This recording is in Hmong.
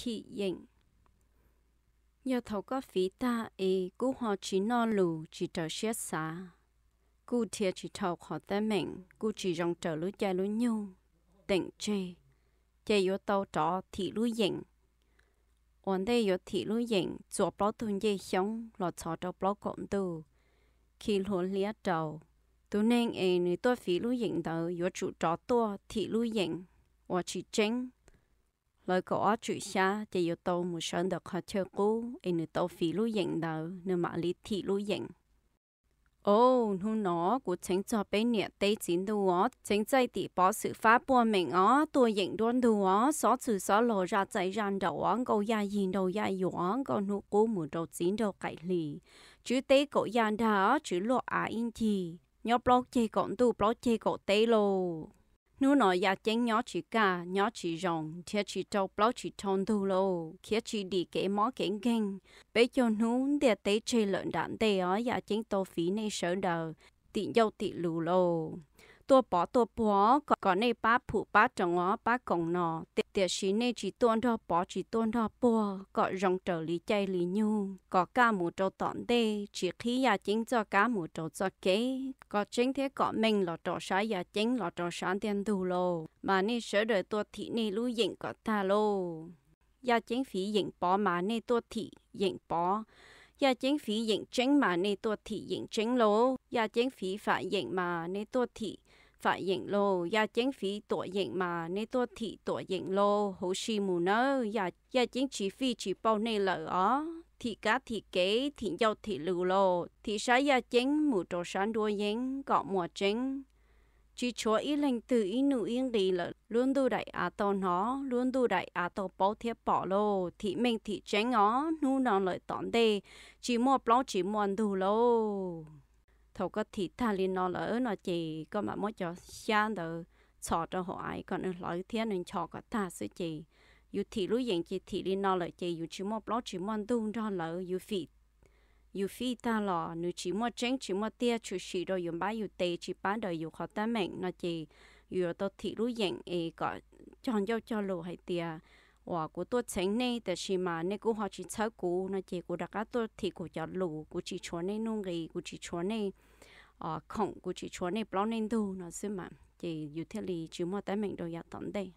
thim yeem. Yog thaum koj fiv tag es kuj ho tsis noj lus, tsis raws siab xav, kuj dhia tsis dhau qhov teeb meem, kuj tsis zoo raws lub caij lub nyoog, teem tseg, ces yuav tau rov thim lub yeem. Ua ntej yuav thim lub yeem, txua plaub tug ncej xyoob los txhov rau plaub kaum ntuj, khi hlua hliab rau. Tus neeg es nws tuaj fiv lub yeem ntawd yuav tsum rov tuaj thim lub yeem uas tsis tseeb hlawv kaum ob tswm xyab, ces yuav tau mus sawv ntawm qhov chaw qub es nws tau fiv lub yeem ntawd, nws mam li thim lub yeem. Au, hnub no kuv txheeb txog peb niam teb txiv ntuj os, txheeb txaij tim pov xwm fab puag meem os, tuaj yeem nruab ntug os, xob txwg xob laug, zaj txaij zaj nraug os, nkauj yaj yig nraug yaj yuam os, nkauj hnub qub mus rau txiv nraug qaim hli, tswv teb kaum yaj nrag os, tswv luaj av ib ncig, nyob plaub ceg kaum ntuj plaub ceg kaum teb lauj. Hnub no Yaj Ceeb nyob tsis kaj nyob tsis zoo, nrhiav tsis rau plaub tsis dhau ntug lauj, khiav tsis dim kev mob kev nkeeg. Peb caug hnub ntiaj teb tseg lawm nram ntej os, Yaj Ceeb tau fiv nej sawv daws tim ncauj tim lus lauj. Tuaj pov tuaj puag kom nej pab phum pab roos os, pab koom no, tiam sis nej tsis tuaj nrog pov tsis tuaj nrog puag kom zoo raws li caij li nyoog, kom kaj mus rau tom ntej, tsis qhib Yaj Ceeb txoj kab mus rau txoj kev, kom tseeb thiab kom meej los rau sab Yaj Ceeb los rau sab ntiaj ntug lauj. Mas nej sawv daws tuaj thim nej lub yeem kom tag lauj. Yaj Ceeb fiv yeem pov mas nej tuaj thim yeem pov. Yaj Ceeb fiv yeem tseeb mas nej tuaj thim yeem tseeb lauj. Yaj Ceeb fiv fam yeem mas nej tuaj thim fam yeem lauj. Yaj Ceeb fiv tuam yeem mas nej tuaj thim tuam yeem lauj. Huv si mus nawb, Yaj Ceeb tsis fij tsis pauj nej lawm os. Thim kab thim kev, thim ncauj thim lus lauj. Thim sab Yaj Ceeb mus rau sab nruab yeeb kom muaj tseeb. Tsis tshuav ib leeg twg ib nuj ib nqi lawm, lub ntuj daim av tau hnov, lub ntuj daim av tau paub thiab pom lauj. Thim meej thim tseeb os, hnub no lawm tom ntej tsis muaj plaub tsis muaj ntug lauj. Thaum koj thim tag li no lawm no ces koj mam muab cov xyab ntawd txhos rau hauv av kom nws hlawv thiab nws ncho kom tag xwb ces yus thim lub yeem ces thim li no lawm ces yus tsis muaj plaub tsis muaj ntug nrog lawv, yus fij tag los nws tsis muaj tseeb tsis muaj tiag, tshwm sim rau yus npab yus tes, tsis pab daws yus qhov teeb meem no ces yus yuav tau thim lub yeem es kom cog ncauj cog lus hais tias uas kuv tuaj txheeb nej tiam sis mas nej kuj ho tsis txhawb kuv no ces kuv rov qab tuaj thim kuv cov lus, kuv tsis tshuav nej nuj nqi, kuv tsis tshuav nej khoom, kuv tsis tshuav nej plaub nej ntug no xwb mas ces yus thiaj li tsis muaj teeb meem rau yav tom ntej.